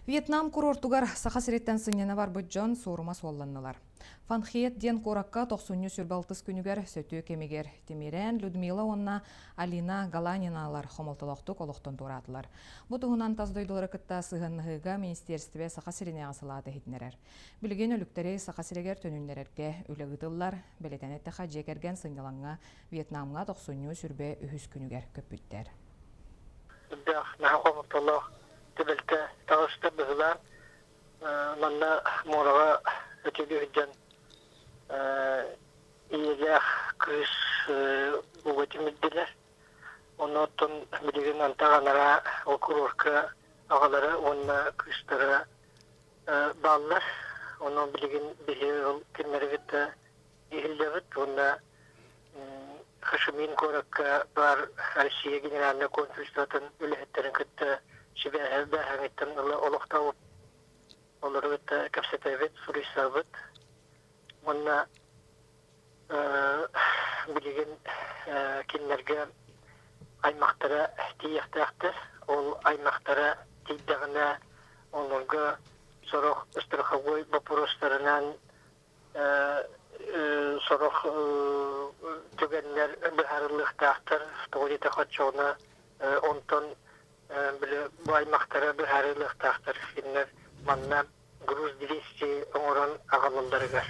Вьетнам курортугар Саха сириттэн сынньана барбыт дьон суорума суолланнылар. Фанхиет диэн куоракка тохсунньу 26 күнүгэр сөтүө кэмигэр Тимирэн, Людмила уонна Алина Галаниналар хомолтолоохтук олохтон туораатылар. Бу туһунан тас дойдулары кытта сыһыаннаһыыга министиэристибэ Саха сиринээҕи салаата иһитиннэрэр. Билигин өлүктэри Саха сиригэр төнүннэрэргэ үлэ ыытыллар. Бэлиэтэн эттэххэ, дьиэ кэргэн сынньалаҥҥа Вьетнамҥа тохсунньу 23 күнүгэр көппүттэр. Элбэх наһаа хомолтолоох түбэлтэ таҕыста быһыылаах. Манна муораҕа өтүгү сылдьан ийэлээх кыыс ууга тимирдилэр. Оннуттан билигин антах анараа ол курорка аҕалара уонна кыыстара бааллар. Онон билигин биһиги ол кинилэри кытта иһиллэбит уонна Хашимин куоракка баар Россия Генеральнай консульствотын үлэһиттэрин кытта сибээһи бээһэҥиттэн ыла олохтообут. Олору кытта кэпсэтэбит, суруйсабыт. Уонна билигин кинилэргэ аймахтара тиийиэхтээхтэр. Ол аймахтара тиийдэҕинэ олорго сорох страховой боппуруостарынан сорох түгэннэр быһаарыллыахтаахтар. Тоҕо диэтэххэ оччоҕуна онтон били бу аймахтара быһаарыллыахтаахтар. Кинилэр манна груз 200 оҥорон аҕалалларыгар.